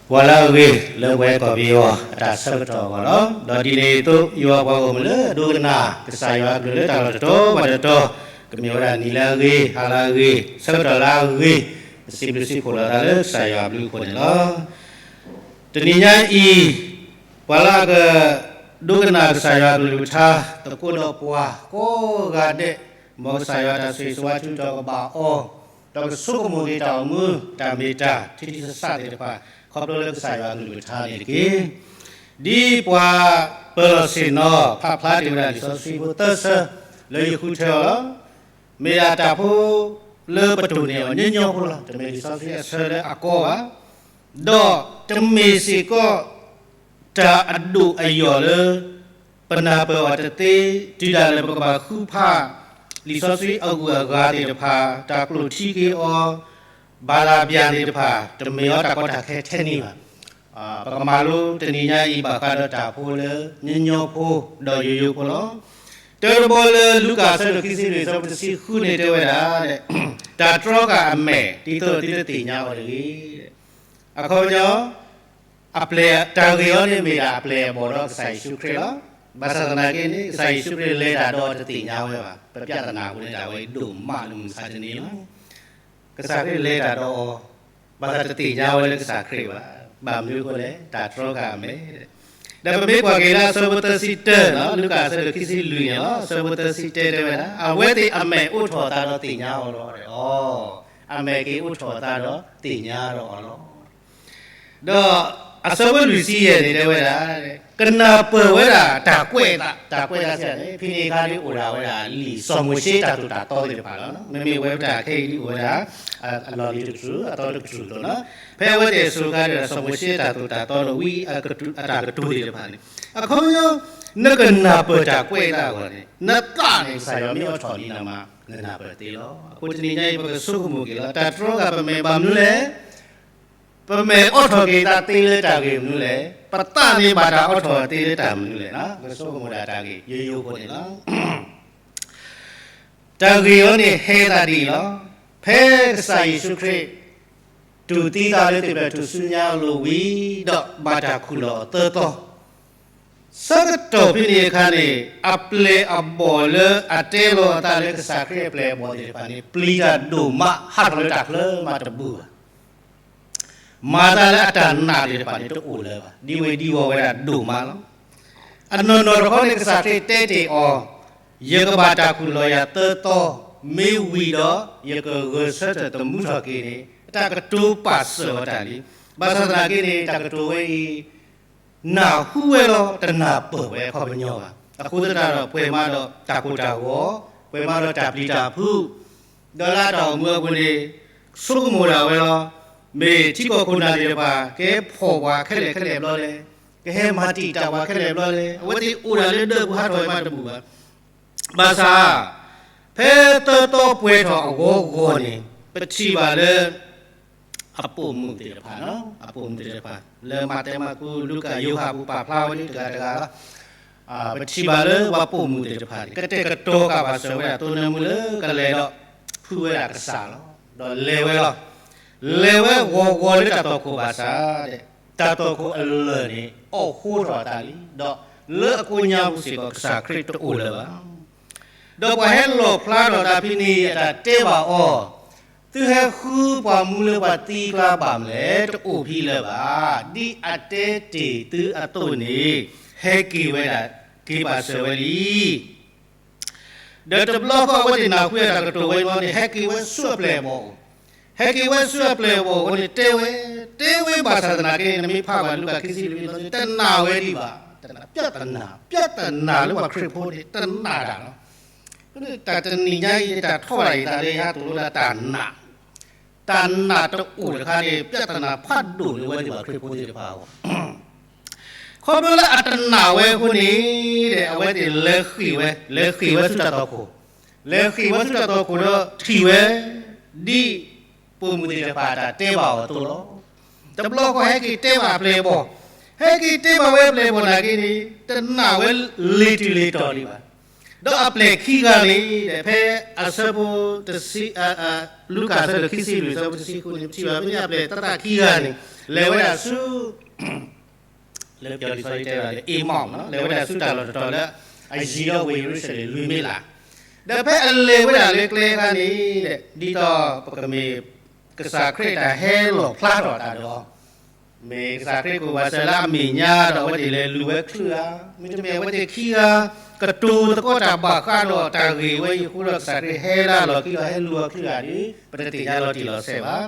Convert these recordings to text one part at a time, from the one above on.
ပှၤလၢအဂ့ၤလၢပဝဲကီၢ်ပယီၤအတၢ်ဆၢကတီၢ်အဂီၢ်လီၤ. ဒီးဒ်န့ၣ်အသိး ယွၤပှၤဂီၢ်မုၢ်လၢအဒိကနၣ်ကစၢ်ယွၤအကလုၢ်လၢတၢ်လီၢ်တတီၤဘၣ်တတီၤ, ကမ့ၢ်ဝဲဒၣ်နံၤလၢအဂ့ၤ, ဟါလၢအဂ့ၤ, ဆၢကတီၢ်လၢအဂ့ၤ, ပစံးဘျုးစံးဖှိၣ်လိာ်သးလၢကစၢ်ယွၤအဘျုးအဖှိၣ်န့ၣ်လီၤ. တနံၤညါအံၤ, ပှၤလၢအက ဒိကနၣ်ကစၢ်ယွၤအကလုၢ်ကထါ သကိးဒီးပှၤကိးဂၤဒဲး, မ်ကစၢ်ယွၤတၢ်ဆိၣ်ဂ့ၤဆိၣ်ဝါထုးထီၣ်ကဘၣ်အီၤ, ဒီးကဆိကမိၣ်က့ၤတၢ်အိၣ်မူ တၢ်မ့ၢ်တၢ် ထံထံဆးဆးသ့ၣ်တဖၣ်, ခီဖျိလၢကစၢ်ယွၤအကလုၢ်ကထါန့ၣ်တက့ၢ်. ဒ်ပှၤပၢၤလီၢ်ဆ့ၣ်နီၤ ဖးဖျါတ့ၢ်ဝဲဒၣ်လံာ်စီဆှံဖိသၢဆၢ လၢယဃုထၢအီၤလီၤ. မ့ၢ်ဒၣ်တၢ်ဖိလၢပတိၢ်န့ၢ်အီၤညီညီဖိလီၤ. တမ့ၢ်လံာ်စီဆှံအဆၢလၢအကီဘၣ်, ဒီးတမ့ၢ်စ့ၢ်ကီး တၢ်အဒိၣ်အယိာ်လၢ ပနၢ်ပၢၢ်အီၤတသ့ တုၤဒၣ်လဲာ်ပကဘၣ်ဃုဖး လံာ်စီဆှံအဂုၤအဂၤသ့ၣ်တဖၣ်, တၢ်ကျိၣ်ထံက့ၤအီၤ, ဘၤလးပျၢ်သ့ၣ်တဖၣ်, တမ့ၢ်အီၤတၢ်ကီတၢ်ခဲထဲန့ၣ်ဘၣ်. ပကမၤလိတနံၤညါအံၤ ဘၣ်ဃးဒီးတၢ်ဖိလၢ ညီညီဖိ ဒီးယိယိဖိလီၤ. တၢတဘီလၢလူၤကၣ်အဆၢဒိၣ်ခံဆံလွံၢ် အဆၢဖိတဆံဃုန့ၣ်တဲဝဲဒၣ်, တၢ်တြီဃာ်အမဲာ် ဒ်သိးသုတသ့ၣ်ညါအီၤတဂ့ၤ. အခီပညီ အပျဲၢ် တၢ်ဂ့ၢ်အံၤန့ၣ်မ့ၢ်ဒၣ်အပျဲၢ်အဘီၣ်ဒီးကစၢ်ယ့ၣ်ၡူးခရံာ်လီၤ. ဘၣ်ဆၣ်သနာ်က့န့ၣ် ကစၢ်ယ့ၣ်ၡူးခရံာ်လဲၤတၢ်ဒီးအီၤတသ့ၣ်ညါဝဲဘၣ်. ပပြဿနာအဃိန့ၣ် တၢ်ဝဲအံၤဒိၣ်မးလၢမုၢ်မဆါတနံၤလီၤ. ကစၢ်ခရံာ်လဲၤတၢ်ဒီးအီၤ, ဘၣ်ဆၣ်တသ့ၣ်ညါဝဲလၢကစၢ်ခရံာ်ဘၣ်. ဘၣ်မနုၤအဃိလဲၣ်, တၢ်တြီဃာ်အမဲာ်. ဒီးပမ့ၢ်ကွၢ်က့ၤလၢအဆၢဖိသၢဆံတၢ, လူၤကၣ်အဆၢဒိၣ်ခံဆံလွံၢ်န့ၣ်လီၤ. အဆၢဖိသၢဆံတၢတဲဝဲဒၣ်, အဝဲသ့ၣ်အမဲာ်အိးထီၣ်အသးဒီးသ့ၣ်ညါအီၤလီၤ. အီ, အမဲာ်က့ၤအိးထီၣ်အသးဒီးသ့ၣ်ညါဒီးအီၤလီၤ. ဒီးအဆၢဖိလွံၢ်ဆံယဲၢ်န့ၣ်တဲဝဲဒၣ်, ကနၢ်ပၢၢ်ဝဲဒၣ်တၢ်ကွဲးအသး, တၢ်ကွဲးအသးစံးန့ၣ် ဖဲန့ၣ်အခါဒ်အိၣ်ဒၣ်ဝဲဒၣ်လံာ်စီၤမိၤၡ့တၢ်သိၣ်တၢ်သီသ့ၣ်တဖၣ်လီၤ. မ့မ့ၢ်ဝဲပတၢ်ခဲအံၤဒ်အိၣ်ဝဲဒၣ် အလီၢ်လံၤတကတြူၢ် အသီတကတြူၢ်အသိးန့ၣ်, ဖဲအဝဲသ့ၣ်အစိၤအခါဒ်စီၤမိၤၡ့တၢ်သိၣ်တၢ်သီဒီးဝံအတၢ်ကတိၤသ့ၣ်တဖၣ်န့ၣ်, အခီပညီ နကနၢ်ပၢၢ်တၢ်ကွဲးအသးအဂီၢ်န့ၣ် နသးန့ၣ် ကစၢ်ယွၤမ့ၢ်အိးထီၣ်လံနမါ နနၢ်ပၢၢ်သ့လီၤ. အဃိတနံၤညါအံၤ ပကဆိကမိၣ်က့ၤလီၤ. တၢ်တြီဃာ်ပမဲာ်ဘၣ်မနုၤလဲၣ်. ပမဲာ်အိးထီၣ်က့ၤသးသ့လၢတၢ်ဂ့ၢ်မနုၤလဲၣ်. ပသးန့ၣ်ဘၣ်တၢ်အိးထီၣ်သ့လၢတၢ်မနုၤလဲၣ်. ပကဆိကမိၣ်ဒၣ်တၢ်ဂ့ၢ်ယိယိဖိန့ၣ်လီၤ. တၢ်ဂ့ၢ်အံၤန့ၣ်ဟဲသးဒ်အံၤလီၤ. ဖဲကစၢ်ယ့ၣ်ၡူးခရံာ် တူၢ်သံသးလၢသ့ၣ်ဖျၢၣ်ထူၣ်စုညါအလိၤဝံၤဒီး ဘၣ်တၢ်ခူၣ်လီၤအီၤသၢသီ ဆၢကတီၢ်ဖဲန့ၣ်အခါန့ၣ် အပျဲၢ်အဘီၣ်လၢအတဲလီၤအသးလၢကစၢ်ခရံာ်အပျဲၢ်အဘီၣ်သ့ၣ်တဖၣ်န့ၣ် ပျံၤတၢ်ဒိၣ်မး ဟးထီၣ်လၢတၢ်ချၢမးတဘူၣ်ဘၣ်. မၤသးလၢအတၢ်နာ်သ့ၣ်တဖၣ်န့ၣ် တအိၣ်လၢၤဘၣ်. ဒံဝ့ၤဒံဝီၤဝဲဒၣ်ဒိၣ်မးလီၤ. အနီၢ်နီၢ်တခီန့ၣ် ကစၢ်ခရံာ်တဲတ့ၢ်အီၤ, ယကဘၣ်တၢ်ခူၣ်လီၤယၤသၢသီ, မ့ၢ်ဝံၤဒီး ယကဂဲၤဆၢထၢၣ်သမူထီၣ်က့ၤန့ၣ် အတၢ်ကတိၤပာ်စၢၤအီၤတၢ်လံ. ဘၣ်ဆၣ်သနာ်က့န့ၣ် တၢ်ကတိၤဝဲအံၤ နၢ်ဟူဝဲလီၤ တနၢ်ပၢၢ်ဝဲအခီပညီဘၣ်. အဃိသတးဒီး ပှဲၤမးဒီးတၢ်ကိၢ်တၢ်ဂီၤ, ပှဲၤမးဒီးတၢ်ပျံၤတၢ်ဖုး, ဒီးလၢတၢ်အိၣ်မူအပူၤန့ၣ် ဆိကမိၣ်ဒၣ်ဝဲလီၤ. မ့ၢ်ထံကီၢ်ခိၣ်နၢ်သ့ၣ်တဖၣ် ကဟဲဖီၣ်ပှၤခဲလၢာ်ခဲလၢာ်ဘျီလဲၣ်, ကဟဲမၤတံာ်တာ်ပှၤခဲလၢာ်ဘျီလဲၣ်, အဝဲသ့ၣ်အိၣ်ဒၣ်လၢဒၢးပူၤဟးထီၣ်ဝဲမးတဘူၣ်ဘၣ်. ဘၣ်ဆၣ် ဖဲသၢသီပှဲၤထီၣ်အဂီၢ်ဂီၢ်န့ၣ် ပထံၣ်ဘၣ်လၢ အပိာ်မုၣ်သ့ၣ်တဖၣ်, အပိာ်မုၣ်သ့ၣ်တဖၣ် လၢမးသဲ မၢ်ကူး လူၤကၣ် ယိၤဟၣ်ပူၤပာ်ဖျါဝဲဒၣ်တဂၤတဂၤလီၤ. ပထံၣ်ဘၣ်လၢပှၤပိာ်မုၣ်သ့ၣ်တဖၣ်န့ၣ် ကတဲာ်ကတီၤကဘၣ်စၢၤဝဲဒၣ် သိနၢမူလၢကလဲၤဒီး ဖုးဝဲဒၣ်ကစၢ်လီၤ. ဒီးလဲၤဝဲလီၤ. လဲၤဝဲဂီၤဂီၤလၢတၢ်သွၣ်ခိၣ်ဘၣ်ဆၣ် တၢ်သွၣ်ခိၣ်အလၢၢ်န့ၣ် အီၣ်ဃိထီၣ်အသးလံ, ဒီးလၢအကိးညါပူၤစ့ၢ်ကီး ကစၢ်ခရံာ်တအိၣ်လၢၤဘၣ်. ဒီးပှၤဟဲလီၣ်ဖျါထီၣ်သးဖဲန့ၣ် အတၢ်တဲဘၣ်အီၤ, သုဟဲဃုပှၤမူလၢပှၤသံအကျါဘၣ်မလဲၣ်, တအိၣ်ဖဲလၢၤဘၣ်. ဒ်အတဲတ့ၢ်သုအသိးန့ၣ် ဟဲက့ၤဝဲဒၣ် က့ၤဘၣ်စၢၤဝဲလံ. ဒီးတဘျီဃီအဝဲသ့ၣ်နၢ်ဟူဝဲတၢ်ကတိၤဝဲန့ၣ် ဟဲက့ၤဝဲဆူအပျဲၢ်အဘီၣ်အအိၣ်, ဟဲက့ၤဝဲဆူအပျဲၢ်အဘီၣ်အအိၣ်န့ၣ် တဲဝဲ, တဲဝဲဘၣ်ဆၣ်သနာ်က့ နမ့ၢ်ဖးဘၣ်လူၤကၣ်ခံဆံလွံၢ်အသိးန့ၣ် တနာ်ဝဲဒံးဘၣ်. တနာ် ပြဿနာ, ပြဿနာလၢပှၤခရံာ်ဖိန့ၣ် တနာ်တၢ်လီၤ. တၢ်တနံၤညါအံၤ တၢ်ထီၣ်ဘၣ်အံၤ တၢ်လၢယဟးသိၣ်လိဒၣ်တၢ်နာ် တၢ်နာ်တအိၣ်တခါန့ၣ် ပြဿနာဖးဒိၣ်န့ၢ်ဝဲသ့ၣ်ပှၤခရံာ်ဖိသ့ၣ်တဖၣ်အဂီၢ်. ခီဖျိလၢအတနာ်ဝဲအဃိန့ၣ် အဝဲသ့ၣ်လဲၤဃ့ၢ်ဝဲ, လဲၤဃ့ၢ်ဝဲဆူတၢ်သွၣ်ခိၣ်, လဲၤဃ့ၢ်ဝဲဆူတၢ်သွၣ်ခိၣ်ဒီးထံၣ်ဝဲ ဒ်ပိာ်မုၣ်သ့ၣ်တဖၣ်တၢ်တဲဘၣ်အီၤအသိးလီၤ. တဘျီဃီဟဲက့ၤတဲဘၣ်အပျဲၢ်အဘီၣ်, ဟဲက့ၤတဲဘၣ်ဝဲအပျဲၢ်အဘီၣ်နာ်က့န့ၣ် တနာ်ဝဲလ့ၤတုၤလ့ၤတီၤဒံးဘၣ်. ဒီးအပျဲၢ်ခံဂၤန့ၣ် ဖဲအဆၢဖိတဆံ, လူၤကၣ်အဆၢဒိၣ်ခံဆံလွံၢ် အဆၢဖိတဆံဃုန့ၣ် ပထံၣ်ဘၣ်ဖဲန့ၣ် အပျဲၢ်သၢသၢခံဂၤန့ၣ် လဲၤဝဲဒၣ်ဆူ လၢပယီၤလံာ်စီဆှံတဲဝဲဒၣ်လၢ Emmaus လဲၤဝဲဒၣ်ဆူတၢ်လီၢ်တတီၤလၢ အယံၤဒီးဝ့ၢ်ယရူၤၡလ့ၣ်လွံၢ်မံးလး, ဒီးဖဲအလဲၤဝဲဒၣ်လၢကျဲအခါန့ၣ် ဒ်သိးပကမ့ၢ် ကစၢ်ခရံာ်တၢ်ဟဲလီၣ်ဖျါထီၣ်အသးဒီး မ့ၢ်ကစၢ်ခရံာ်ကိၣ်ဘၣ်စၢၤလၢအမဲာ်ညါဒီး အဝဲသ့ၣ်လဲၤလူၤဝဲချုးဧါ, မ့တမ့ၢ်အဝဲသ့ၣ်ခံဂၤ ကတိၤသကိးတၢ်ဘၣ်ဃးဒီးတၢ်ဂ့ၢ်ဝဲအံၤအဃိဒီး ကစၢ်ခရံာ်ဟဲလၢအလီၢ်ခံဒီးဟဲလူၤအီၤချုးဧါဒီး ပတသ့ၣ်ညါလီၤတံၢ်လီၤဆဲးဘၣ်.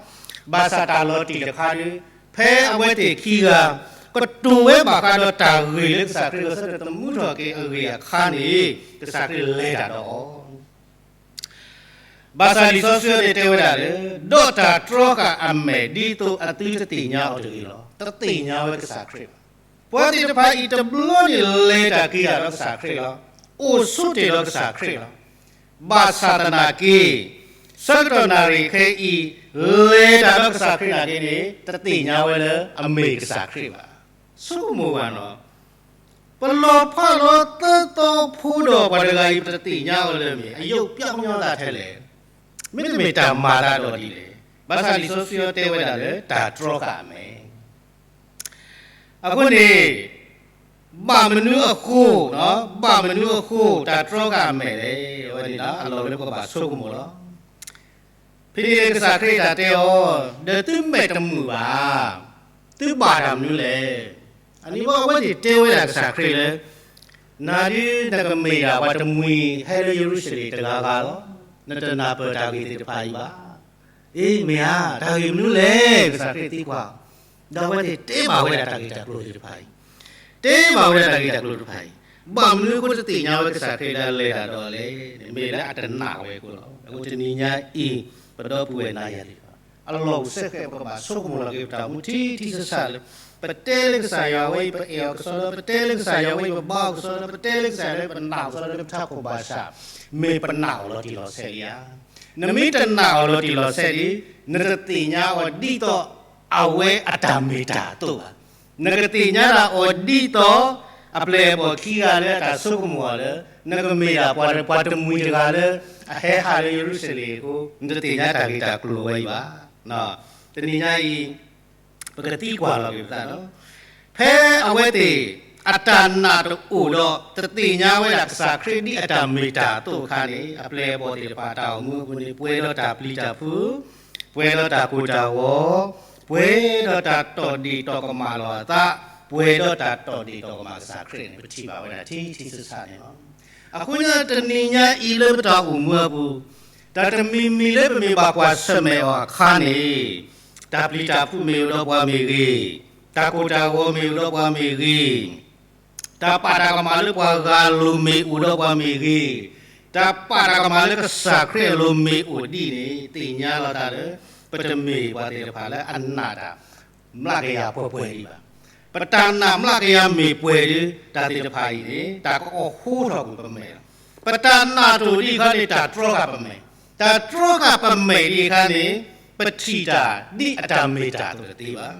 ဘၣ်ဆၣ်တၢ်လီၤတံၢ်တခါဒီး ဖဲအဝဲသ့ၣ်ခံဂၤ ကတိၤဝဲဘၣ်ဃးဒီးတၢ်ဂ့ၢ်လၢကစၢ်ခရံာ်ဂဲၤဆၢထၢၣ်သမူထီၣ်က့ၤအဂ့ၢ်အခါန့ၣ် ကစၢ်ခရံာ်လဲၤတၢ်ဒီးအီၤ ဘၣ်ဆၣ်လံာ်စီဆှံန့ၣ်တဲဝဲဒၣ်လၢ ဒီးတၢ်တြီဃာ်အမဲာ်ဒ်သိးအသုတသ့ၣ်ညါအီၤတဂ့ၤလီၤ. တသ့ၣ်ညါဝဲကစၢ်ခရံာ်ဘၣ်. ပှၤသ့ၣ်တဖၣ်အံၤတဘျီန့ၣ်လဲၤတၢ်က့ၤတၢ်ဒီးကစၢ်ခရံာ်လီၤ. အိၣ်ဆိးတ့ၢ်ဒီးကစၢ်ခရံာ်လီၤ. ဘၣ်ဆၣ်သနာ်က့ ဆၢကတီၢ်နၣ်ရံၣ်ခဲအံၤ လဲၤတၢ်ဒီးကစၢ်ခရံာ်နာ်က့န့ၣ် တသ့ၣ်ညါဝဲလၢအမ့ၢ်ကစၢ်ခရံာ်ဘၣ်. ဆိကမိၣ်ဘၣ်နီၤ ပလီၤဖးလီၤသၢသီဖိဒီးပှၤတဂၤအံၤ ပတသ့ၣ်ညါအီၤလၢမ့ၢ် အယုၢ်ပျီကညီသးထဲလဲၣ်, မ့တမ့ၢ်တၢ်မၤသးဒီးဒ်လဲၣ်. ဘၣ်ဆၣ်လံာ်စီဆှံတဲဝဲဒၣ်လၢတၢ်တြီဃာ်အမဲာ်. အဃိန့ၣ် ဘၣ်မနုၤအဃိ, ဘၣ်မနုၤအဃိ တၢ်တြီဃာ်အမဲာ်လဲၣ်. အဝဲန့ၣ်အလီၢ်လၢပကဘၣ်ဆိကမိၣ်လီၤ. ဖဲန့ၣ်ကစၢ်ခရံာ်တၢ်တဲအီၤ, ဒီးသုမဲာ်တမုာ်ဘၣ်. သုဘၣ်တၢ်မနုၤလဲၣ်. အန့ၣ်ဘၣ်အဝဲသ့ၣ်တဲဝဲဒၣ်ကစၢ်ခရံာ်လၢ နၤဒုးနကမ့ၢ်ဒၣ်ပှၤတမှံၤဟဲလၢယရူၤၡလ့ၣ်တဂၤဂၤလီၤ. နတနၢ်ပၢၢ်တၢ်ဂ့ၢ်သ့ၣ်တဖၣ်အံၤဘၣ်. အ့ မ့ၢ်ဧါ, တၢ်ဂ့ၢ်မနုၤလဲၣ် ကစၢ်ခရံာ်သံကွၢ်. ဒီးအဝဲသ့ၣ်တဲဘၣ်ဝဲဒၣ်တၢ်ဂ့ၢ်တၢ်ကျိၤသ့ၣ်တဖၣ်အံၤ, တဲဘၣ်ဝဲဒၣ်တၢ်ဂ့ၢ်တၢ်ကျိၤတဖၣ်အံၤ, ဘၣ်မနုၤအဃိတသ့ၣ်ညါဝဲကစၢ်ခရံာ်လၢအလဲၤတၢ်ဒီးလဲၣ်န့ၣ် မ့ၢ်လၢအတနာ်ဝဲအဃိလီၤ. အဃိတနံၤညါအံၤ ပဒီပုၢ်ဝဲၢ်နၤယၤသ့ၣ်တဖၣ် အလီၢ်အိၣ်ဆဲးဃဲးပကဘၣ်ဆိကမိၣ်လီၤက့ၤပတၢ်မူထံထံဆးဆးလၢ ပတဲလၢကစၢ်ယွၤဝဲအံၤ ပအဲၣ်အီၤကစီဒီ, ပတဲလၢကစၢ်ယွၤဝဲအံၤ ပဘါအီၤကစီဒီ, ပတဲလၢကစၢ်ယွၤဝဲအံၤ ပနာ်အီၤကစီဒီလၢပထးခိၣ်ဘၣ်ဆၣ်, မ့ၢ်ပနာ်အီၤလီၤတံၢ်လီၤဆဲးလံဧါ. နမ့ၢ်တနာ်အီၤလီၤတံၢ်လီၤဆဲးဒီး နတသ့ၣ်ညါအီၤဒ်သိး အဝဲအတၢ်မ့ၢ်တၢ်အသိးဘၣ်. နကသ့ၣ်ညါဒၣ်အီၤဒ်သိး အပျဲၢ်အဘီၣ်ခံဂၤလၢအတၢ်ဆိကမိၣ်အီၤလၢ နကမ့ၢ်ဒၣ်ပှၤ ပှၤတမှံၤတဂၤလၢ အဟဲဟးလၢယရူၤၡလ့ၣ်အဃိ နတသ့ၣ်ညါတၢ်ဂ့ၢ်တၢ်ကျိၤဝဲအံၤဘၣ်. တနံၤညါအံၤ ပကသံကွၢ်လီၤက့ၤပသးလီၤ. ဖဲအဝဲသ့ၣ် အတၢ်နာ်တအိၣ်ဒီး တသ့ၣ်ညါဝဲဒၣ်ကစၢ်ခရံာ်ဒ်အတၢ်မ့ၢ်တၢ်အသိးအခါန့ၣ် အပျဲၢ်အဘီၣ်သ့ၣ်တဖၣ်တၢ်အိၣ်မူအပူၤန့ၣ် ပှဲၤဒီးတၢ်ပျံၤတၢ်ဖုး, ပှဲၤဒီးတၢ်ကိၢ်တၢ်ဂီၤ, ပှဲၤဒီးတၢ်တီၢ်ဒ့ၣ်တီၢ်ကမၣ်လီၤအသး, ပှဲၤဒီးတၢ်တီၢ်ဒ့ၣ်တီၢ်ကမၣ်ကစၢ်ခရံာ်န့ၣ် ပထံၣ်ဘၣ်ဝဲဒၣ်ထံထံဆးဆးန့ၣ်လီၤ. အဃိန့ၣ်တနံၤညါအံၤလၢပတၢ်အိၣ်မူအပူၤ တၢ်တမံၤမံၤလၢပမ့ၢ်ဘၣ်ကွၢ်ဆၢၣ်မဲာ်အီၤအခါန့ၣ် တၢ်ပျံၤတၢ်ဖုးမ့ၢ်အိၣ်ဒီးပှၤမ့ၢ်ဂ့ၤ, တၢ်ကိၢ်တၢ်ဂီၤမ့ၢ်အိၣ်ဒီးပှၤမ့ၢ်ဂ့ၤ, တၢ်ပာ်တၢ်ကမၣ်လၢပှၤဂၤအလိၤမ့ၢ်အိၣ်ဒီးပှၤမ့ၢ်ဂ့ၤ, တၢ်ပာ်တၢ်ကမၣ်လၢကစၢ်ခရံာ်အလိၤမ့ၢ်အိၣ်ဒ်န့ၣ် သ့ၣ်ညါလီၤတၢ်လၢ ပတမ့ၢ်ပှၤသ့ၣ်တဖၣ်လၢအနာ်တၢ် မျးကယၤပှဲၤပှဲၤဒံးဘၣ်. ပတၢ်နာ်မျးကယၤမ့ၢ်ပှဲၤဒီး တၢ်သ့ၣ်တဖၣ်အံၤန့ၣ် တၢ်ကအိၣ်ဃိထီၣ်ကွံာ်ပမဲာ်လီၤ. ပတၢ်နာ်တအိၣ်ဒံးအခါန့ၣ် တၢ်တြီဃာ်ပမဲာ်, တၢ်တြီဃာ်ပမဲာ်ဒံးအခါန့ၣ် ပထံၣ်တၢ်ဒ်အတၢ်မ့ၢ်တၢ်အသိးတသ့ဘၣ်.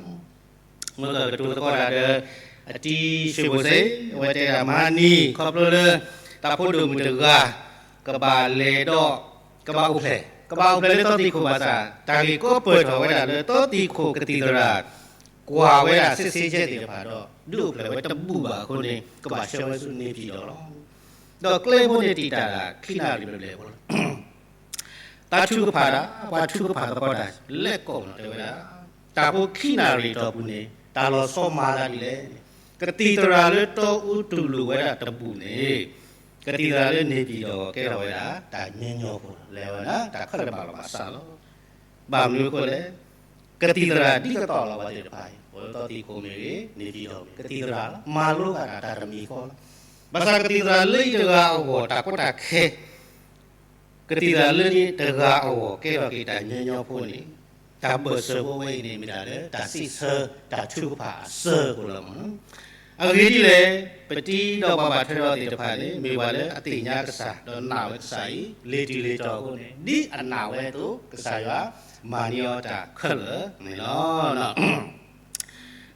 မ့ၢ်ကကတိၤသကိးတၢ်ဒီး အတံၤၡ့ဘိၣ်စ့, အဝဲတဲဒၣ်မဟါနံၤ ခီဖျိလၢ တၢ်ဖိဒိၣ်မုၣ်တဂၤ ကဘၣ်လဲၤဒီး ကဘၣ်အိၣ်ဖျဲၣ်, ကဘၣ်အိၣ်ဖျဲၣ်လၢသီသံၣ်ခိၣ်ဘၣ်ဆၣ် တၢ်ဂ့ၢ်ကီပၢၢ်ထီၣ်ဝဲဒၣ်လၢသီသံၣ်ခိၣ်ကသံၣ်သရၣ် ကွၢ်ဝဲဒၣ် စစ်ဆေးချက် သ့ၣ်တဖၣ်ဒီး ဒုးအိၣ်ဖျဲၣ်ဝဲတဘူၣ်ဘၣ်အဃိန့ၣ် ကဘၣ်ဆှၢဝဲဆူန့ၣ်ပၠံၣ်တီၤလီၤ. ဒီးကျဲဖိန့ၣ်တံာ်တာ်ဒၣ်ခံနၣ်ရံၣ်ဘျဲၣ်ဘျဲၣ်ဖိလီၤ. တၢ်ထုကဖၣ်ဒၣ် ပှၤထုကဖၣ်သကိးတၢ်လဲၤကိးနီၤတဲဝဲဒၣ် တၢ်ဖိခံနၣ်ရံၣ်တီၢ်ပူၤန့ၣ် တၢ်လီၤဆီမၤသးဒ်လဲၣ်န့ၣ် ကသံၣ်သရၣ်လၢတီအူတူၢ်လိာ်ဝဲဒၣ်တဘူၣ်န့ၣ် ကသံၣ်သရၣ်လၢန့ၣ်ပၠံၣ်တီၤကဲထီၣ်ဝဲဒၣ် တၢ်ညီညီဖိလီၤ. လဲၤဝဲဒၣ် တၢ်ခဲလၢာ်ဘၣ်လီၤဘၣ်စးလီၤ. ဘၣ်မနုၤအဃိလဲၣ်, ကသံၣ်သရၣ်ဒ်သိးသိးလီၤ ပှၤသ့ၣ်တဖၣ်အံၤ အိၣ်လၢသီသံၣ်ခိၣ်မ့ၢ်ဂ့ၤ န့ၣ်ပၠံၣ်တီၤမ့ၢ်ဂ့ၤ ကသံၣ်သရၣ်လီၤ မၤလိဃာ်တၢ်တၢ်တမံၤဃီလီၤ. ဘၣ်ဆၣ်ကသံၣ်သရၣ်လၢအံၤတဂၤအဂီၢ် တၢ်ကီတၢ်ခဲ ကသံၣ်သရၣ်လၢန့ၣ်တဂၤအဂီၢ် ကဲထီၣ်က့ၤတၢ်ညီညီဖိန့ၣ် တၢ်ဘၢၣ်စၢၤဖိဝဲအံၤန့ၣ် မ့ၢ်ဒၣ်လၢ တၢ်စံးဆၢ တၢ်ထုကဖၣ်အစၢအဃိလီၤမး. အဂ့ၢ်ဒ်လဲၣ်, ပတံၤဒီးပှၤဘၣ်ထွဲဒီးသ့ၣ်တဖၣ်န့ၣ် မ့ၢ်ပှၤလၢအသ့ၣ်ညါကစၢ် ဒီးနာ်ဝဲကစၢ်အံၤ လ့ၤတံၢ်လ့ၤတီၤအဃိန့ၣ် ဒ်အနာ်ဝဲအသိး ကစၢ်ယွၤမၤန့ၢ်အီၤတၢ်ခဲလၢာ်န့ၣ်လီၤ.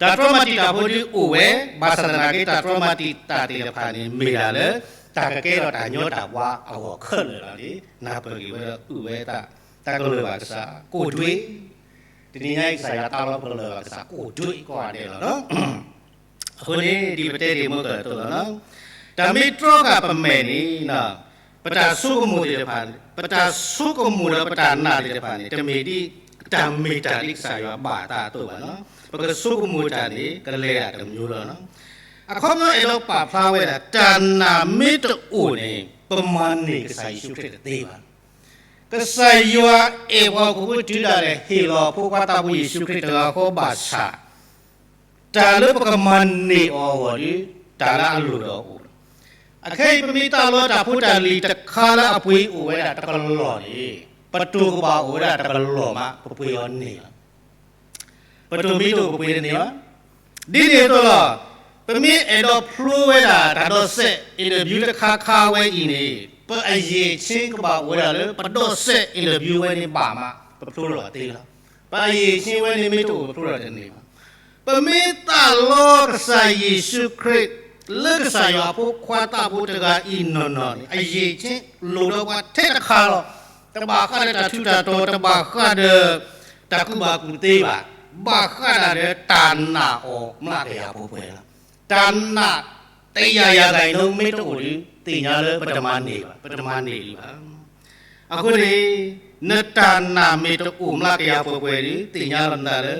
တၢ်တြီမၤတံာ်တာ်ဖိဒုးအိၣ်ဝဲ, ဘၣ်ဆၣ်သနာ်က့ တၢ်တြီမၤတံာ်တာ်သ့ၣ်တဖၣ်န့ၣ် မ့ၢ်ဒၣ်လၢ တၢ်ကကဲထီၣ်တၢ်ညီတၢ်ဘှါအဂီၢ်ခဲလၢာ်လီၤန့ၣ် နၢ်ပၢၢ်က့ၤဝဲဒီးအုၣ်ဝဲအသး, တၢ်ကလၢၤဘၣ်ကစၢ် ကိၣ်တွ့ တနံၤညါအံၤကစၢ်ယွၤတၢ်လီၢ်ပကလၢၤဘၣ်ကစၢ်ကိၣ်ဒိၣ်အံၤကိးဂၤဒဲးလီၤ. အဃိန့ၣ် ဒ်ပတဲတ့ၢ်မုၢ်ကၢၢ်အသိးလီၤ. တၢ်မ့ၢ်တြီဃာ်ပမဲာ်န့ၣ် ပတၢ်ဆိကမိၣ်သ့ၣ်တဖၣ်, ပတၢ်ဆိကမိၣ်ဒီးပတၢ်နာ်သ့ၣ်တဖၣ်န့ၣ် တမ့ၢ်ဒ်တၢ်မ့ၢ်တၢ်ဒ်ကစၢ်ယွၤဘၣ်အသးအသိးဘၣ်လီၤ. ပကဆိကမိၣ်တၢ်န့ၣ် ကလဲၤတၢ်တမံၤလီၤ. အခီပညီအဲၣ်ဒိးပာ်ဖျါဝဲဒၣ် တၢ်နာ်မ့ၢ်တအိၣ်န့ၣ် ပမၤန့ၢ်ကစၢ်ယ့ၣ်ၡူးခရံာ်တသ့ဘၣ်. ကစၢ်ယွၤအဲၣ်ပှၤဟီၣ်ခိၣ်ဖိတုၤဒၣ်လဲာ် ဟ့ၣ်လီၤဖိခွါသးဘိယ့ၣ်ၡူးခရံာ်တဂၤဃီဘၣ်ဆၣ်, တၢ်လၢပကမၤန့ၢ်အီၤအဂီၢ်ဒီး တၢ်လၢအလိၣ်ဒီးအိၣ်လီၤ. အခဲအံၤပမ့ၢ်တၢ်လီတၢ်ဖိတၢ်လံၤတခါလၢအပှ့ၤအိၣ်ဝဲဒၣ်တကလီၢ်န့ၣ် ပတိၢ်ကဘၣ်အိၣ်ဝဲဒၣ်တကလီၢ်မး ပပှ့ၤအီၤန့ၢ်လီၤ. ပတိၢ်မ့ၢ်တအိၣ်ပပှ့ၤတန့ၢ်ဘၣ်. ဒ်န့ၣ်အသိးလီၤ. ပမ့ၢ်အဲၣ်ဒိးဖျိဝဲဒၣ်တၢ်ဒိးစဲး interview တခါခါဝဲအံၤန့ၣ် ပအရည်အချင်းကဘၣ်အိၣ်ဝဲဒၣ်လၢ ပဒိးစဲး interview ဝဲန့ၣ်ဘၣ်မး ပဖျိလီၤသ့လီၤ. ပအရည်အချင်းဝဲန့ၣ်မ့ၢ်တအိၣ် ပဖျိလီၤတန့ၢ်ဘၣ်. ပမ့ၢ်သးလီကစၢ်ယ့ၣ်ၡူးခရံာ် လၢကစၢ်ယွၤအဖိခွါသးဘိတဂၤအံၤနီၢ်နီၢ်န့ၣ် အရည်အချင်းလိၣ်ဒီးပှၤထဲတခါလီၤ. တဘၣ်ဃးဒီးတၢ်ထူးတၢ်တီၤ, တဘၣ်ဃးဒီးတၢ်ကူၣ်ဘၣ်ကူၣ်သ့ဘၣ်. ဘၣ်ဃးဒၣ်ဒီးတၢ်နာ်အီၤမျးကယၤပှဲၤပှဲၤလီၤ. တၢ်နာ်တယၤယၤဂၤအံၤ မ့ၢ်တအိၣ်ဒီး သ့ၣ်ညါလၢပတမၤန့ၢ်ဘၣ်, ပတမၤန့ၢ်ဒံးဘၣ်. အဃိန့ၣ် နတၢ်နာ်မ့ၢ်တအိၣ်မျးကယၤပှဲၤပှဲၤဒီး သ့ၣ်ညါလီၤနသးလၢ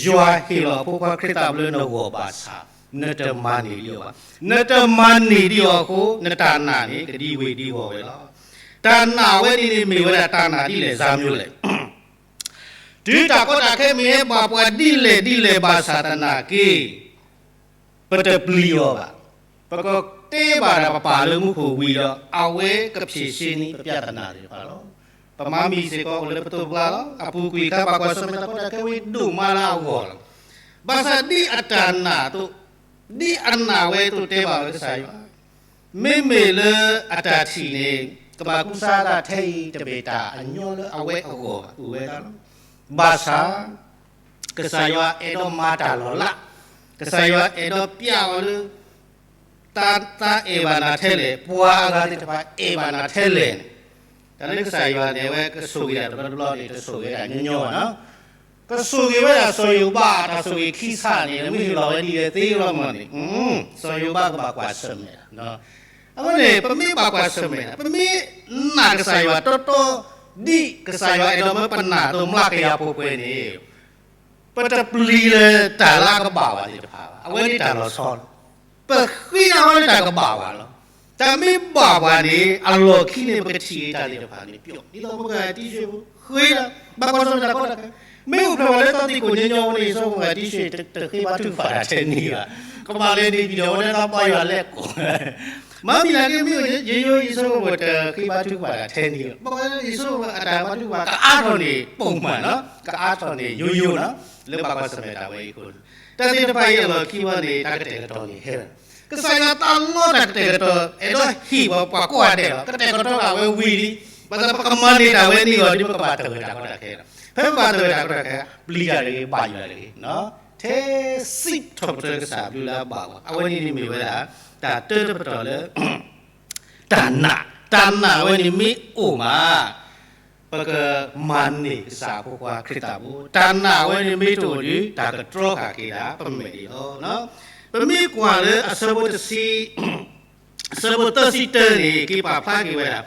ယွၤဟ့ၣ်လီၤအဖိခွါခရံာ်သးဘိလၢနဂီၢ်ဘၣ်ဆၣ် နတမၤန့ၢ်ဒံးအီၤဘၣ်. နတမၤန့ၢ်ဒံးအီၤအဃိ နတၢ်နာ်န့ၣ် ကဒံဝ့ၤဒံဝီၤဝဲလီၤ. တၢ်နာ်ဝဲန့ၣ်န့ၣ်မ့ၢ်ဝဲဒၣ်တၢ်နာ်ဒ်လဲၣ် စၢ်မၠိလဲၣ်. တုၤတၢ်ကီတၢ်ခဲမ့ၢ်ဟဲဘၣ်ပှၤဒ်လဲၣ်ဒ်လဲၣ်ဘၣ်ဆၣ်သနာ်က့ ပတပျံၤအီၤဘၣ်. ပကတဲဘၣ်ဒၣ်ပပၢ်လၢမူခိၣ်ဝံၤဒီး အဝဲကဖြေရှင်းန့ၢ်ပပြဿနာသ့ၣ်တဖၣ်လီၤ. ပမၤမံၤစ့ၢ်ကီးအိၣ်လၢပသိးပကျါလီၤ. အပူၤကွံာ်အခါ ဘၣ်ကွၢ်ဆၢၣ်မဲာ်တၢ်ကီတၢ်ခဲဝဲဒိၣ်မးလၢအဂီၢ်လီၤ. ဘၣ်ဆၣ်ဒ်အတၢ်နာ်အသိး, ဒ်အနာ်ဝဲအသိးတဲဘၣ်ဝဲကစၢ်ယွၤ မ့မ့ၢ်လၢအတၢ်ထံၣ်န့ၣ် ကဘၣ်ကူစါတၢ်ထဲအံၤ တမ့ၢ်တၢ်အညီလၢအဝဲအဂီၢ်ဘၣ် အိၣ်ဝဲဒၣ်လီၤ. ဘၣ်ဆၣ် ကစၢ်ယွၤအဲၣ်ဒိးမၤတၢ်လီၤလး, ကစၢ်ယွၤအဲၣ်ဒိးပျဲအီၤလၢ တၢ်သးအဲၣ်ဘၣ်နၤထဲလဲၣ်, ပှၤအဂၤသ့ၣ်တဖၣ်အဲၣ်ဘၣ်နၤထဲလဲၣ်န့ၣ်, တၢ်လၢကစၢ်ယွၤန့ၣ် အဝဲကဆိၣ်ဂ့ၤတၢ်တဘျီတဘျီန့ၣ် တဆိၣ်ဂ့ၤတၢ်ညီညီဘၣ်နီၤ. ကဆိၣ်ဂ့ၤဝဲဒၣ်စီၤယိၤဘး တၢ်ဆိၣ်ဂ့ၤခံဆၣ်န့ၣ် မ့ၢ်ဟ့ၣ်လီၤဝဲဒ်လဲၣ်သ့လီၤမးန့ၣ်, စီၤယိၤဘးကဘၣ်ကွၢ်ဆၢၣ်မဲာ်လီၤ. အဃိန့ၣ် ပမ့ၢ်ဘၣ်ကွၢ်ဆၢၣ်မဲာ်, ပမ့ၢ်နာ်ကစၢ်ယွၤတီတီ ဒ်ကစၢ်ယွၤအဲၣ်ဒိးမၢပနာ်အသိး မျးကယၤပှဲၤပှဲၤန့ၣ် ပတပျံၤလၢတၢ်လၢအကဘၣ်ဝဲသ့ၣ်တဖၣ်ဘၣ်. အဝဲန့ၣ်တၢ်လီၤဆီလီၤ. ပဃ့နၤဝဲလၢတၢ်ကဘၣ်ဝဲလီၤ. တၢ်မ့ၢ်ဘၣ်ဝဲန့ၣ် အလီၢ်ခံန့ၣ် ပကထံၣ်တၢ်သ့ၣ်တဖၣ်န့ၣ် ပျီဒ်သိးပကတံၢ်ဆူၣ် ဃ့လီၤ, ဘၣ်ကွၢ်ဆၢၣ်မဲာ်တၢ်ကီတၢ်ခဲ, မ့ၢ်အိၣ်ဖျဲၣ်ဝဲလၢတၢ်သံကွၢ်ညီညီဝဲန့ၣ် ယဆိကမိၣ်တံၢ်ဆူၣ် တဃ့ဘါထုကဖၣ်တၢ်ထဲန့ၣ်ဘၣ်. ကဘၣ်လဲၤန့ၣ် ပံၤဒီးဝဲန့ၣ် တၢ်ဘါယွၤလဲၤကိး မၤမံၤနာ်က့ မ့ၢ်ယိယိ ယဆိကမိၣ်တဃ့ဘါထုကဖၣ်တၢ်ထဲန့ၣ်, ဘၣ်ကွၢ် ယဆိကမိၣ်အတၢ်ဘါထုကဖၣ် ကအါထီၣ်န့ၣ် ပိာ်မၣ်နီၤ, ကအါထီၣ်န့ၣ် ယိယိနီၤ, လၢဘၣ်ကွၢ်ဆၢၣ်မဲာ်တၢ်ဝဲအံၤအဃိန့ၣ်, တၢ်သ့ၣ်တဖၣ်အံၤအလီၢ်ခံဝဲန့ၣ် တၢ်ကတဲာ်ကတီၤန့ၣ်ဟဲလီၤ. ကစၢ်ယွၤတၢ်လီတၢ်ကတဲာ်ကတီၤ အဲၣ်ဒိးဟ့ၣ်ပှၤကိးဂၤဒဲးလီၤ. ကတဲာ်ကတီၤဘၣ်ဝဲဝံၤလံ, ဘၣ်ဆၣ်ပကမၤန့ၢ်တၢ်ဝဲန့ၣ်အဂီၢ်ဒီး ပကဘၣ်တၢ်ဂၢၢ်တၢ်ကီတၢ်ခဲလီၤ. ဖဲပဘၣ်တၢ်ဂၢၢ်တၢ်ကီတၢ်ခဲ ပျံၤတၢ်တဂ့ၤ ဘၣ်ယွၤတဂ့ၤ, ထဲစံးထီၣ်ပတြၢၤကစၢ်ဘျုးလၢအဘၣ်ဝဲ, အဝဲန့ၣ်န့ၣ်မ့ၢ်ဝဲဒၣ် တၢ်တၢတပတီၢ်လၢ တၢ်နာ်, တၢ်နာ်ဝဲန့ၣ်မ့ၢ်အိၣ်မး ပကမၤန့ၢ်ကစၢ်အဖိခွါခရံာ်သးဘိ, တၢ်နာ်ဝဲန့ၣ်မ့ၢ်တအိၣ်ဒီး တၢ်ကတြီဃာ်က့ၤဒၣ်ပမဲာ်န့ၣ်လီၤ. ပမ့ၢ်ကွၢ်လၢအဆၢဖိတဆံ အဆၢဖိသၢဆံတၢန့ၣ် က့ၤပာ်ဖျါက့ၤဝဲဒၣ်,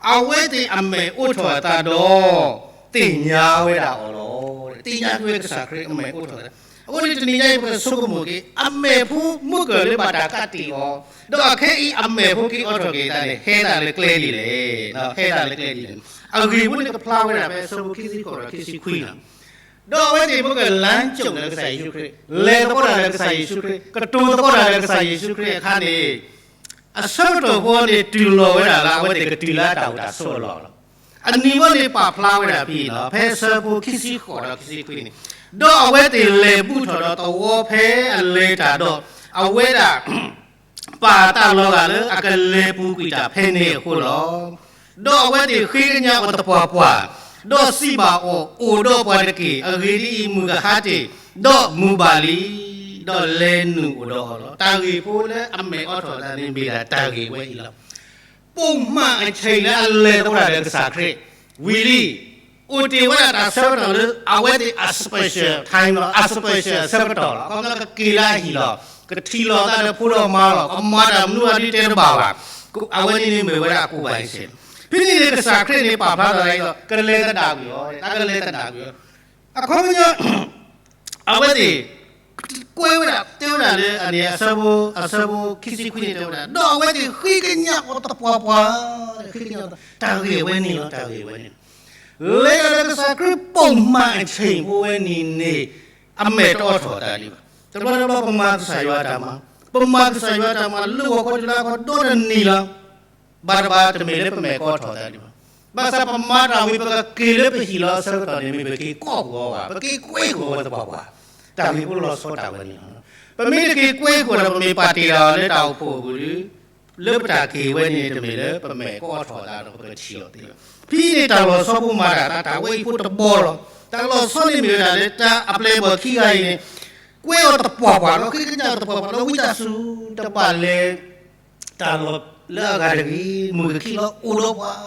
အဝဲသ့ၣ်အမဲာ်အိးထီၣ်အသးဒီး သ့ၣ်ညါဝဲဒၣ်အီၤလီၤ. သ့ၣ်ညါက့ၤဝဲကစၢ်ခရံာ်အမဲာ်အိးထီၣ်သး, အဃိန့ၣ်တနံၤညါအံၤ ပကဆိကမိၣ်က့ၤ အမဲာ်ဖိမုၣ်ကၢၢ်လၢဘၣ်တၢ်ကးတံာ်အီၤ, ဒီးအခဲအံၤအမဲာ်ဖိက့ၤအိးထီၣ်က့ၤအသးန့ၣ် ဟဲသးလၢကျဲဒ်လဲၣ်, ဟဲသးလၢကျဲဒ်လဲၣ်. အဂ့ၢ်ဖိန့ၣ်ကဖျါဝဲဒၣ်ဖဲအဆၢဖိခံဆံဃိးဒီးခံဆံခွံလီၤ. ဒီးအဝဲသ့ၣ်မ့ၢ်ကလၢကၠိၣ်လၢကစၢ်ယ့ၣ်ၡူးခရံာ်, လဲၤသကိးတၢ်လၢကစၢ်ယ့ၣ်ၡူးခရံာ်, ကတိၤသကိးတၢ်လၢကစၢ်ယ့ၣ်ၡူးခရံာ်အခါန့ၣ်, အဆၢကတီၢ်ဖိန့ၣ် တုၤလီၤဝဲဒၣ်လၢအဝဲသ့ၣ်ကတုၤလၢအတၢ်အိၣ်တၢ်ဆိးအလီၢ်လီၤ. အနံၤဖိန့ၣ်ပာ်ဖျါဝဲဒၣ်ဖဲအံၤလီၤ, ဖဲအဆၢဖိခံဆံဃိးဒီးခံဆံခွံန့ၣ်, ဒီးအဝဲသ့ၣ်လဲၤဘူၣ်ထီၣ်ဒီးသဝီဖဲအလဲၤတၢ်ဒီး, အဝဲဒၣ် ပာ်တၢ်လီၤဂာ်လၢအကလဲၤပူၤကွံာ်တၢ်ဖဲန့ၣ်အဃိလီၤ. ဒီးအဝဲသ့ၣ်ဃ့ကညးအီၤသပှၢ်ပှၢ်, ဒီးစံးဘၣ်အီၤ, အိၣ်ဒီးပှၤတက့ၢ်, အဂ့ၢ်ဒ်အံၤ, မုၢ်ကဟါတ့ၢ်, ဒီးမုၢ်ဘၣ်လံ, ဒီးလဲၤနုာ်အိၣ်ဒီးအီၤလီၤ. တၢ်ဂ့ၢ်ဖိလၢအမဲာ်အိးထီၣ်အသးန့ၣ် မ့ၢ်ဒၣ်တၢ်ဂ့ၢ်ဝဲအံၤလီၤ. ပိာ်မၣ်အဆဲးလၢအလဲၤသကိးတၢ်လၢကစၢ်ခရံာ်ဝံၤလံ, အိၣ်တ့ၢ်ဝဲဒၣ်တၢ်ဆၢကတီၢ်လၢ အဝဲသ့ၣ်အ special time လီၤ, အ special ဆၢကတီၢ်လီၤ. ခီဖျိကက့ၤလၢအဟံၣ်လီၤ, ကထံၣ်လိာ်သးဒီးဖိဒီးမါလီၤ, ကမၤတၢ်မနုၤအဒုတဲတဘၣ်ဘၣ်. အဝဲန့ၣ်န့ၣ်မ့ၢ်ဝဲဒၣ်အကူၣ်ဘၣ်အံၤစ့ၢ်. ဖဲန့ၣ်န့ၣ် ကစၢ်ခရံာ်န့ၣ်ပာ်ဖျါထီၣ်ဒ်အံၤလီၤ, ကလဲၤသဒၣ်ကွံာ်အီၤ, တၢ်ကလဲၤသဒၣ်ကွံာ်အီၤ. အခီပညီ အဝဲသ့ၣ် ကွဲးဝဲဒၣ် တဲဝဲဒၣ်လၢအန့ၣ် အဆၢဖိ အဆၢဖိခံဆံခွံန့ၣ်တဲဝဲဒၣ်, ဒီးအဝဲသ့ၣ်ဃ့ကညးအီၤသပှၢ်ပှၢ်, ဃ့ကညးအီၤ တၢ်ဂ့ၢ်ဝဲန့ၣ်လီၤ, တၢ်ဂ့ၢ်ဝဲန့ၣ် လဲၤဒီးလၢကစၢ်ခရံာ်ပိာ်မၤအဆ့ၣ်ဖိဝဲန့ၣ်န့ၣ် အမဲာ်တအိးထီၣ်အသးဒံးဘၣ်. တဘျီတဘျီပမၤကစၢ်ယွၤအတၢ်မၤ, ပမၤကစၢ်ယွၤအတၢ်မၤလၢဂီၤခီတုၤလၢဂီၤခီဒီတနံၤလီၤ. ဘၣ်တဘၣ်တမ့ၢ်လၢပမဲာ်ကအိးထီၣ်အသးဒံးဘၣ်. ဘၣ်ဆၣ်ပမၤတၢ်ဝံၤ ပကက့ၤလၢပဟံၣ်လီၤအဆၢကတီၢ်န့ၣ် မ့ၢ်ပက့ၤကိးကွံာ်အီၤဘၣ်, ပက့ၤကွဲးကွံာ်အီၤသပှၢ်ပှၢ်, တၢ်ဂ့ၢ်ဖိလီၤဆီတၢ်ဝဲန့ၣ်လီၤ. ပမ့ၢ်တက့ၤကွဲးကွံာ်ဒီး ပမ့ၢ်ပာ်တ့ၢ်အီၤလၢတၢ်အိၣ်ဖှိၣ်အပူၤဒီး လၢပတၢ်က့ၤဝဲန့ၣ် တမ့ၢ်လၢပမဲာ်ကအိးထီၣ်အသးဒီးပကထံၣ်အီၤသ့ဘၣ်. ဖဲန့ၣ်တၢ်လီၤဆီဖိမၤတၢ်အသး တၢ်ဝဲအံၤဖိတဘီလီၤ. တၢ်လီၤဆီန့ၣ်မ့ၢ်ဝဲဒၣ်လၢတၢ်အပျဲၢ်အဘီၣ်ခံဂၤအံၤန့ၣ် ကွဲးအီၤသပှၢ်ပှၢ်လီၤ, ဃ့ကညးအီၤသပှၢ်ပှၢ်လီၤ, ဝံသးစူၤတဘၣ်လဲၤ တၢ်လီၤလၢအဂၤတဂ့ၤ, မုၢ်ကခံလီၤ အိၣ်ဒီးပှၤ,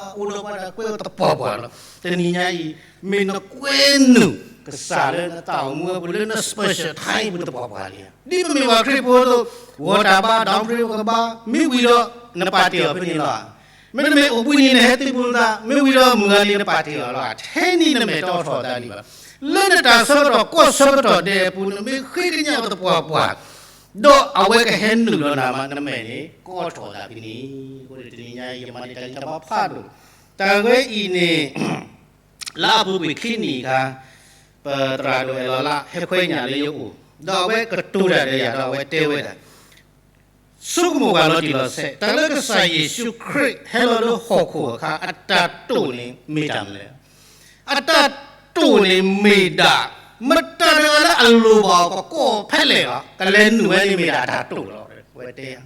အိၣ်ဒီးပှၤတၢ်ကွဲးအီၤသပှၢ်ပှၢ်လီၤ. တနံၤညါအံၤ မ့ၢ်နကွဲးနုာ်ကစၢ်လၢနတၢ်အိၣ်မူအပူၤ လၢန special time အပူၤသပှၢ်ပှၢ်လံဧါ. ဒ်ပမ့ၢ်ပှၤခရံာ်ဖိအသိး ဂီၤတၢ်ဘါ ဒီမရ့ပကဘါ မ့ၢ်ဝံၤဒီးနပာ်တ့ၢ်အီၤဖဲန့ၣ်လီၤ. မ့တမ့ၢ်အိၣ်ဘှံးနံၤနဟဲသုးဘူးနသး မ့ၢ်ဝံၤဒီးမုၢ်ဂၤန့ၣ်နပာ်တ့ၢ်အီၤလီၤ. ထဲန့ၣ်နမဲာ်တအိးထီၣ်အသးဒံးဘၣ်. လၢနတၢ်ဆၢကတီၢ် ကိးဆၢကတီၢ်ဒဲးအပူၤ နမ့ၢ်ဃ့ကညးအီၤသပှၢ်ပှၢ် ဒီးအဝဲကဟဲနုာ်လီၤနၤမး နမဲာ်န့ၣ်ကအိးထီၣ်သးဖဲန့ၣ်. အဃိန့ၣ်တနံၤညါအံၤ ယမၤန့ၢ်တၢ်ဂံၢ်တၢ်ဘါဖးဒိၣ်, တၢ်ဝဲအံၤန့ၣ် လၢအပူၤကွံာ်ခံနံၣ်အခါ ပသရၣ်ဒိၣ်အဲၣ်လီၤလါ ဟဲခွဲးညၣ်လၢယအိၣ်, ဒီးအဝဲကတိၤတၢ်ဒီးယၤ ဒီးအဝဲတဲဝဲဒၣ် ဆိကမိၣ်ပှၤလီၤတံၢ်လီၤဆဲး တၢ်လၢကစၢ်ယ့ၣ်ၡူးခရံာ်ဟဲလီၤလၢဟီၣ်ခိၣ်အခါ အတၢ်တိာ်န့ၣ်မ့ၢ်တၢ်မနုၤလဲၣ်. အတၢ်တိာ်န့ၣ်မ့ၢ်ဒၣ် မတၤတဂၤလၢအလိၣ်ဘၣ်အီၤ ကကိးဖဲလဲၣ်လီၤ, ကလဲၤနုာ်ဝဲန့ၣ်မ့ၢ်ဒၣ်အတၢ်တိာ်လီၤ. အဝဲတဲယၤ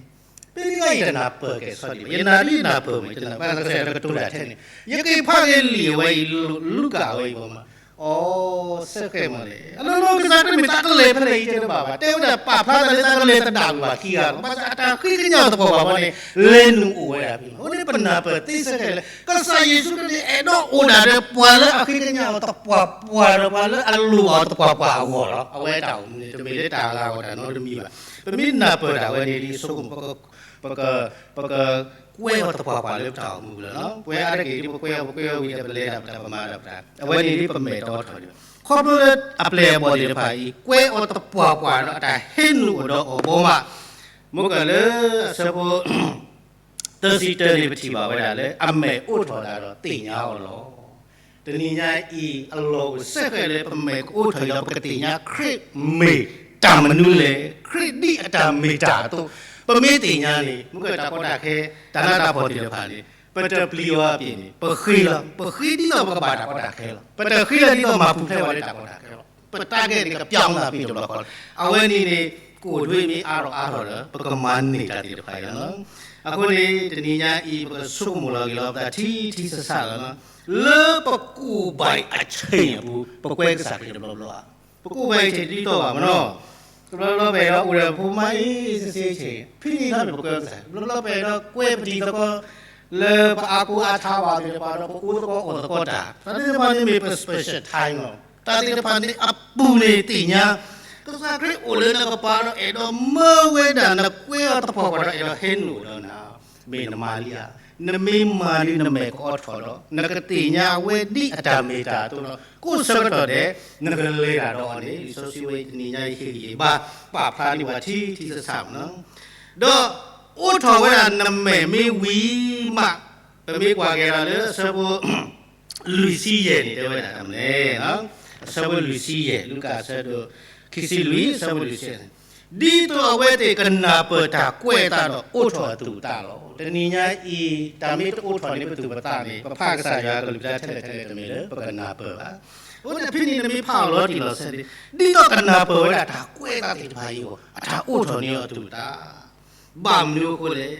ဖဲန့ၣ်အံၤတနၢ်ပၢၢ်ကဲၣ်ဆိးဒံးဘၣ်, ယနၢ်ဒ်ယနၢ်ပၢၢ်မး ယတနၢ်ပၢၢ် ကစၢ်ယွၤကတိၤတၢ်ထဲန့ၣ် ယက့ၤဖးက့ၤလံာ်အဝဲအံၤ လူၤကၣ်ဝဲအံၤမး, အိ ဆဲဃဲမးလဲၣ်, အလီၢ်လီၢ်ကစၢ်ခရံာ်မ့ၢ်တၢ်ကလဲၤဖဲလဲၣ်အံၤတဲတဘၣ်ဘၣ်, တဲဝဲဒၣ်ပာ်ဖျါသးလၢတၢ်ကလဲၤသဒၣ်ကွံာ်ဘၣ်ခံဂၤလီၤ. ဘၣ်ဆၣ်အတၢ်ဃ့ကညးသပှၢ်ပှၢ်ဖဲန့ၣ် လဲၤနုာ်အိၣ်ဝဲဒၣ်ဖဲန့ၣ်. အဃိန့ၣ်ပနၢ်ပၢၢ်သ့စဲဃဲလဲၣ်, ကစၢ်ယ့ၣ်ၡူးခရံာ်န့ၣ်အဲၣ်ဒိးအိၣ်ဒၣ်ဒီးပှၤလၢအဃ့ကညးအီၤသပှၢ်ပှၢ်ဒီးပှၤလၢအလိၣ်ဘၣ်အီၤသပှၢ်ပှၢ်အဂီၢ်လီၤ. အဝဲတၢ်အိၣ်မူန့ၣ် တမ့ၢ်လၢတၢ်ဂၤဂီၢ်တၢ်နီတမံၤဘၣ်. ပမ့ၢ်နၢ်ပၢၢ်ဒၣ်ဝဲန့ၣ်ဒ်ဆိကမိၣ် ပက ပက ပကကွဲးအီၤသပှၢ်ပှၢ်လၢပတၢ်အိၣ်မူပူၤလီၤ. ပဝဲအါတက့ၢ်ဒ်ပကွဲးအီၤ ပကွဲးအီၤဝံၤဒီးပလဲၤတၢ်ပတၢ်ပမၤတၢ်ပတၢ်, အဝဲန့ၣ်ဒ်ပမဲာ်တအိးထီၣ်ဒံးဘၣ်. ခီဖျိလၢအပျဲၢ်အဘီၣ်သ့ၣ်တဖၣ်အံၤ ကွဲးအီၤသပှၢ်ပှၢ်ဒီးအတၢ်ဟဲနုာ်အိၣ်ဒီးအီၤဘီမး, မ့ၢ်ကလၢအဆၢဖိ သၢဆံတၢန့ၣ် ပထံၣ်ဘၣ်ဝဲဒၣ်လၢ အမဲာ်အိးထီၣ်သးဒီးသ့ၣ်ညါအီၤလီၤ. တနံၤညါအံၤ အလီၢ်အိၣ်စဲဃဲလၢပမဲာ်ကအိးထီၣ်အီၤ ပကသ့ၣ်ညါခရံာ်မ့ၢ်တၢ်မနုၤလဲၣ်, ခရံာ်ဒ်အတၢ်မ့ၢ်တၢ်အသိး, ပမ့ၢ်သ့ၣ်ညါန့ၣ် မ့ၢ်ကတၢ်ကီတၢ်ခဲ, တၢ်နးတၢ်ဖှီၣ်သ့ၣ်တဖၣ်န့ၣ် ပတပျံၤအီၤအပျ့ၤန့ၣ် ပဃ့လီၤ, ပဃ့ဒ်သိးပကဘၣ်တၢ်ကီတၢ်ခဲလီၤ. ပတဃ့လၢဒ်သိးမၤပူၤဖျဲးဝဲလၢတၢ်ကီတၢ်ခဲလီၤ. ပတၢ်ဂ့ၢ်န့ၣ် ကပျီမသးပ့ၤတဘျီဃီလီၤ. အဝဲန့ၣ်န့ၣ် ကအိၣ်ဒွဲမ့ၢ်အါထီၣ်အါထီၣ်ဒီး ပကမၤန့ၢ်တၢ်သ့ၣ်တဖၣ်အံၤလီၤ. အဃိန့ၣ် တနံၤညါအံၤ ပကဆိကမိၣ်လီၤဂ့ၤလီၤပသးထံထံဆးဆးလီၤ. လၢပကူၣ်ဘၣ်အဆ့ၣ်အပူၤ ပကွဲကစၢ်ခရံာ်တဘျီဘျီဧါ. ပကူၣ်ဘၣ်အဆ့ၣ်တဒ်သိးဘၣ်မနီၤ. တဘျီဘျီပအဲၣ်ဒိးအိၣ်ဒီးဖိမါအံၤ စ့စ့ဆ့ၣ်, ဖဲန့ၣ်လီၤန့ၣ် ပကွဲကစၢ်, တဘျီဘျီပအဲၣ်ဒိးကွဲပတံၤသကိး လၢပအါကိးအါထါဘၣ်သ့ၣ်တဖၣ်ဒီး ပအိၣ်သကိးအီၣ်သကိးတၢ်, တၢ်သ့ၣ်တဖၣ်န့ၣ်မ့ၢ်ပ special time လီၤ. တၢ်သ့ၣ်တဖၣ်န့ၣ်အပူၤန့ၣ်သ့ၣ်ညါ ကစၢ်ခရံာ်အိၣ်လၢနကပၤဒီး အဲၣ်ဒိးမၢဝဲဒၣ်နကွဲအီၤသပှၢ်ပှၢ်ဒီး အဲၣ်ဒိးဟဲနုာ်အိၣ်ဒီးနၤ, မ့ၢ်နမၤလံဧါ. နမ့ၢ်မၤလံ နမဲာ်ကအိးထီၣ်ဒီး နကသ့ၣ်ညါအဝဲဒ်အတၢ်မ့ၢ်တၢ်အသိးဒီး ကိးဆၢကတီၢ်ဒဲး နကလဲၤတၢ်ဒီးအီၤန့ၣ် လံာ်စီဆှံဝဲတနံၤညါအံၤ ဟ့ၣ်ဂံၢ်ဟ့ၣ်ဘါ ပာ်ဖျါန့ၢ်ပှၤထံထံဆးဆးလီၤ. ဒီးအိးထီၣ်ဝဲဒၣ်နမဲာ်မ့ၢ်ဝံၤမး, ပမ့ၢ်ကွၢ်က့ၤဒီးလၢအဆၢဖိ လွံၢ်ဆံယဲၢ်န့ၣ် တဲဝဲဒၣ်တၢ်မနုၤလဲၣ်. အဆၢဖိလွံၢ်ဆံယဲၢ်, လူၤကၣ်အဆၢဒိၣ် ခံဆံလွံၢ် အဆၢဖိလွံၢ်ဆံယဲၢ်န့ၣ်, ဒ်သိးအဝဲသ့ၣ်ကနၢ်ပၢၢ်တၢ်ကွဲးအသးဒီး အိးထီၣ်အသူၣ်အသးလီၤ. တနံၤညါအံၤ တၢ်မ့ၢ်တအိးထီၣ်န့ၢ်ပသူၣ်ပသးန့ၣ် ပဖးကစၢ်ယွၤကလုၢ်ကထါထဲလဲၣ်ထဲလဲၣ် တမ့ၢ်လၢပကနၢ်ပၢၢ်ဘၣ်. အဃိန့ၣ် ဖဲန့ၣ်နမ့ၢ်ဖးအီၤလီၤတံၢ်လီၤဆဲးန့ၣ် ဒ်သိးကနၢ်ပၢၢ်ဝဲဒၣ်တၢ်ကွဲးအသးသ့ၣ်တဖၣ်အံၤအဂီၢ် အတၢ်အိးထီၣ်န့ၢ်အီၤအသူၣ်အသး ဘၣ်မနုၤအဃိလဲၣ်.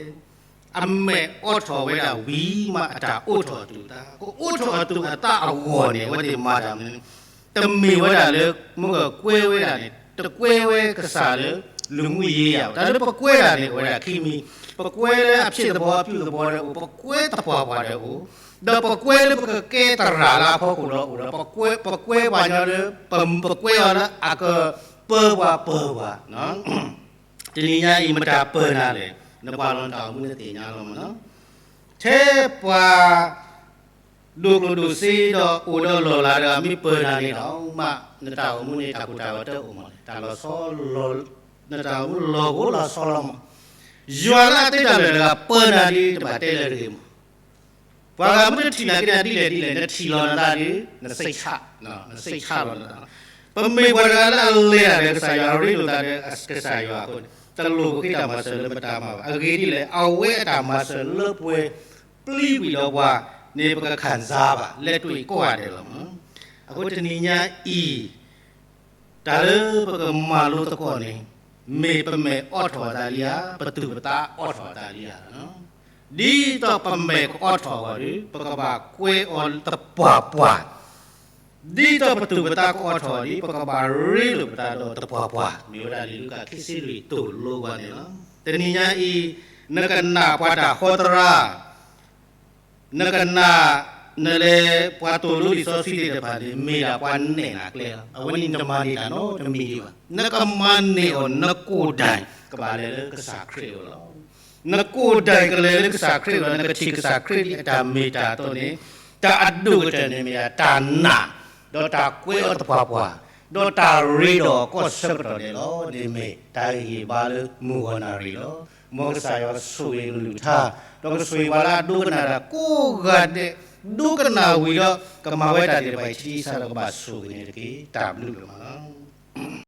အမဲာ်အိးထီၣ်ဝဲဒၣ်ဝံၤမး အတၢ်အိးထီၣ်အသူၣ်အသး, ကအိးထီၣ်အသူၣ်အသးအဂီၢ်န့ၣ် အဝဲသ့ၣ်မၤတၢ်မနုၤန့ၣ် တမ့ၢ်ဝဲဒၣ်လၢ မ့ၢ်ကကွဲဝဲဒၣ်န့ၣ် တကွဲဝဲကစၢ်လၢ လူမှုရေးရာ တၢ်လၢပကွဲဒၣ်န့ၣ် အိၣ်ဝဲဒၣ်ခံမံၤ, ပကွဲလၢအဖြစ်သဘော အပြုသဘောဒီးအိၣ်, ပကွဲသပှၢ်ပှၢ်ဒီးအိၣ် ဒီးပကွဲလၢပကကဲသရၣ်လၢအဖီခိၣ်ဒီးအိၣ်ဒီး ပကွဲပှၤကညီလၢ ပကွဲအီၤလၢအကပၢပှၤပၢပှၤ, တနံၤညါအံၤမတၤပၢနၤလဲၣ်, နပှၤလီၤနတၢ်အိၣ်မူနသ့ၣ်ညါလီၤမးနီၤ, ထဲပှၤ ဒိၣ်ကျိၣ်ဒိၣ်စ့ဒီးအိၣ်ဒီးလီၢ်လၤဒီး မ့ၢ်ပၢနၤန့ၣ်ဒီးမး နတၢ်အိၣ်မူန့ၣ် တၢ်ကိၢ်တၢ်ဂီၤတအိၣ်မး, တၢ်လီၤဆီ နတၢ်အိၣ်မူလီၤဂိၤလီၤဆီလီၤမး, ယွၤလၢအတ့တၢ်လၢာ်တဂၤပၢနၤဒ်တဘၣ်တဲလၢတဂ့ၤမး, ပှၤဂၤမ့ၢ်တထံၣ်နၤက့ၤနၤဒ်လဲၣ်ဒ်လဲၣ် နထံၣ်လီၤနသးဒီး နစိတ်ချ, နစိတ်ချလီၤနသး, ပမ့ၢ်ပှၤတဂၤလၢအလဲၤတၢ်ဒီးကစၢ်ယွၤ အရ့လိာ်သးဒီးကစၢ်ယွၤအဃိန့ၣ် တလိၣ်ပဃ့တၢ်မၤစၢၤလၢပတၢ်မၤဘၣ်, အဂ့ၢ်ဒ်လဲၣ် အဝဲအတၢ်မၤစၢၤလၢပှဲၤ ပျံၤကွံာ်ဒီးပှၤန့ၣ် ပကခံစားဘၣ် လၢတွ့ၣ်ကိးဂၤဒဲးလီၤ. အဃိတနံၤညါအံၤ တၢ်လၢပကမၤလိသကိးန့ၣ် မ့ၢ်ပမဲာ်အိးထီၣ်အသးလံဧါ, ပသူၣ်ပသးအိးထီၣ်အသးလံဧါ. ဒ်သိးပမဲာ်ကအိးထီၣ်အဂီၢ်ဒီး ပကဘၣ်ကွဲးအီၤသပှၢ်ပှၢ် ဒ်သိးပသူၣ်ပသးကအိးထီၣ်ဒီး ပကဘၣ်ရ့လိာ်ပသးဒီးသပှၢ်ပှၢ်, မ့ၢ်ဝဲဒၣ်လံာ်လူၤကၣ်ခံဆံလွံၢ်သိၣ်လိပှၤန့ၣ်လီၤ. တနံၤညါအံၤ နကနၣ်ပှၤတၢ်ဟီသရၣ်, နကနၣ် နလဲၤပှၤသိၣ်လိလံာ်စီဆှံသ့ၣ်တဖၣ်န့ၣ် မ့ၢ်ဒၣ်ပှၤနဲၣ်နၤကျဲလီၤ. အဝဲန့ၣ်နတမၤန့ၢ်တၢ်နီတမံၤဒံးဘၣ်. နကမၤန့ၢ်အီၤ နကိုယ်တိုင် ကဘၣ်လဲၤလၢကစၢ်ခရံာ်အအိၣ်လီၤ. နကိုယ်တိုင်ကလဲၤလၢကစၢ်ခရံာ်အအိၣ်ဒီး နကထံၣ်ကစၢ်ခရံာ်ဒ်အတၢ်မ့ၢ်တၢ်တီန့ၣ် တၢ်အဒိၣ်ကတၢၢ်န့ၣ်မ့ၢ်ဒၣ်တၢ်နာ်, ဒီးတၢ်ကွဲးအီၤသပှၢ်ပှၢ်, ဒီးတၢ်ရ့ဒီးအီၤကိးဆၢကတီၢ်ဒဲးလီၤ. န့ၣ်မ့ၢ်တၢ်ဂ့ၢ်ဘါလၢမုၢ်ဂီၤနၣ်ရံၣ်လီၤ. မ်ကစၢ်ယွၤဆိၣ်ဂ့ၤကလုၢ်ကထါ, ဒီးကဆိၣ်ဂ့ၤပှၤလၢအဒိကနၣ်တၢ်ကိးဂၤဒဲး, ဒိကနၣ်ဝံၤဒီး ကမၤဝဲတၢ်သ့ၣ်တဖၣ်အံၤ ထံထံဆးဆးဒီးကဘၣ်ဆိၣ်ဂ့ၤန့ၣ်တက့ၢ်. တၢ်ဘျုးဒိၣ်မးလီၤ.